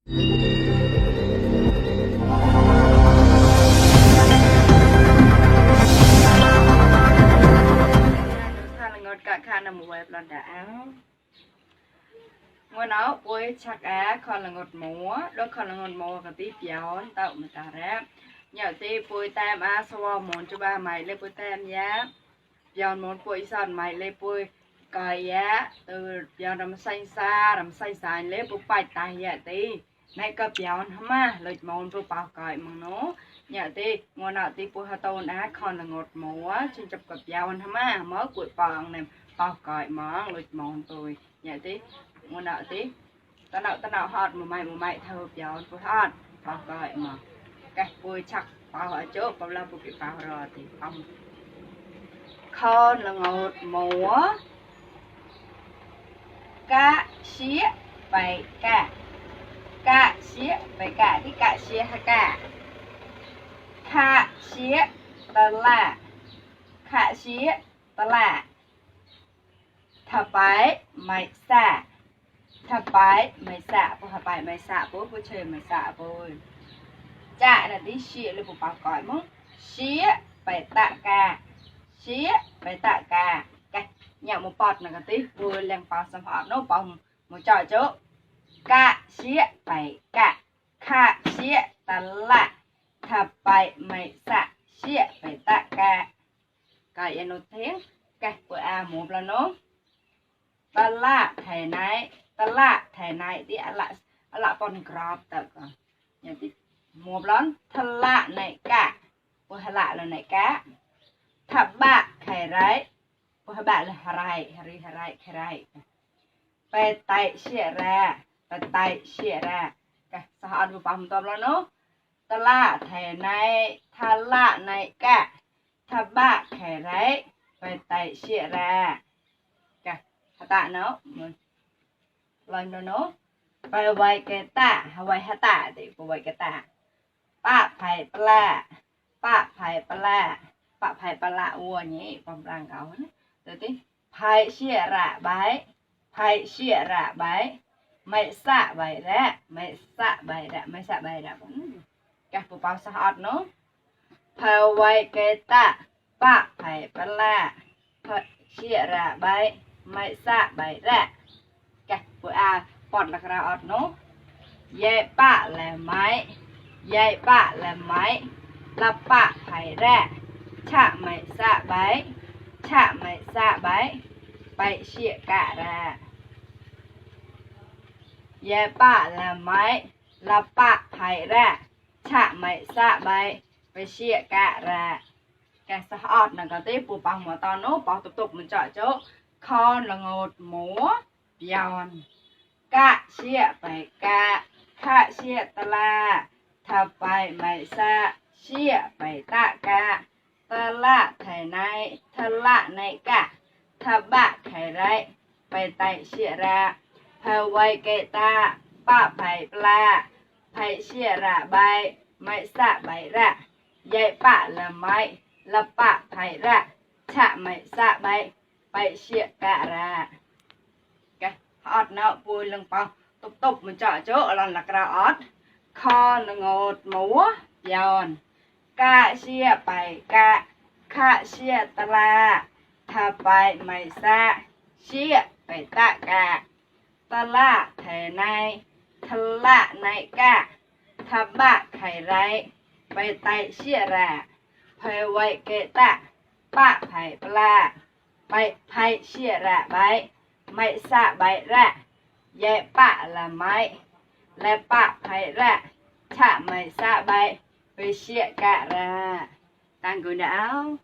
ngọt cả khăn là một lần đã ngọt nó với chắc á còn là ngọt múa đó còn là ngọt múa cái tí béo tạo người ta ráp nhờ tí bôi tam á sau món cho ba mày lên bôi tam giá béo món bôi sòn mày lên bôi cày giá từ béo làm xay xa lên bôi bài tài vậy tí này có béo hả mà lấy món bôi bao cày mà nó nhờ tí ngọt nào tí bôi hạt tôn á còn là ngọt múa trên chụp cặp béo hả mà mới cuội bòn này bao cày món lấy món tôi nhờ tí ngọt nào tí ta nào hot một mày thơ béo bôi hot bao cày mà cái bôi chắc bao ở chỗ bao lâu bôi bị bao rồi thì không con là ngọt múa cá xía bảy cá xía bảy cá thì cá xía hai cá khá xía tà la thà bái mày xạ bố chơi mày xạ bố chả là đi xía lên bộ bảo cõi mốt xía bảy tạ ca cái nhà một bọt là cái tí vừa lên bao sản phẩm nó bông một trò chỗ cá xía bảy cá khá xía tà la thà bái mày xạ xía bảy tạ ca cái em nói tiếng cái của một là nó ta lạ thẻ này thì lạ con grab tập nhận thì một lần ta lạ này cả của lạ là này cá thập bạ khải rái của bạn là hài về tay xịa ra cái sao ăn vừa bằng tập là nó ta lạ thẻ này ta lạ này cả thập bạ khải rái về tay xịa ra tạ nó lần nó vậy vậy cái tạ vậy hả tạ thì vậy cái tạ ba phải pala ua nhỉ bằng răng áo đấy tí phải xịa ra bái mày xạ bài ra các bộ bao sa hot nó phải vậy cái tạ ba phải pala xịa ra bái mày xạ bài ra cái bữa bọn là ra ọt nó dây bạ là máy là bạ phải ra chạ mày xạ bái bày xịa cả ra dây bạ là máy là bạ phải ra chạ mày xạ bái bày xịa cả ra cái sa ọt là cái tiếp bộ bằng mà tao nó bỏ tục mình chọn chỗ con là ngọt múa biòn cá xịa bảy cá khá xịa tà la thà bảy mày xa xịa bảy tạ cá tà la thầy này thà lạ này cả thà bạ thầy rái bảy tay xịa ra thà quay kệ ta bạ bảy la thầy xịa ra bài mày xa bảy ra dạy bạ là mày là bạ thầy ra chạ mày xa bảy bảy xịa cả ra cái hot nó vui lưng bao tục mình chọn chỗ là ra ót con là ngọt múa giòn cá xịa bảy cá khá xịa tà la thà bảy mày xa xịa bảy tạ cả tà la thẻ này thà lạ này cả thà bạ khải rái bảy tay xịa ra phải vậy kệ tạ bạ phải pla phải xịa ra bài mày xạ bài ra dạy bạ là mày là bạ phải ra chạ mày xạ bài về xịa cả ra tăng cường đảo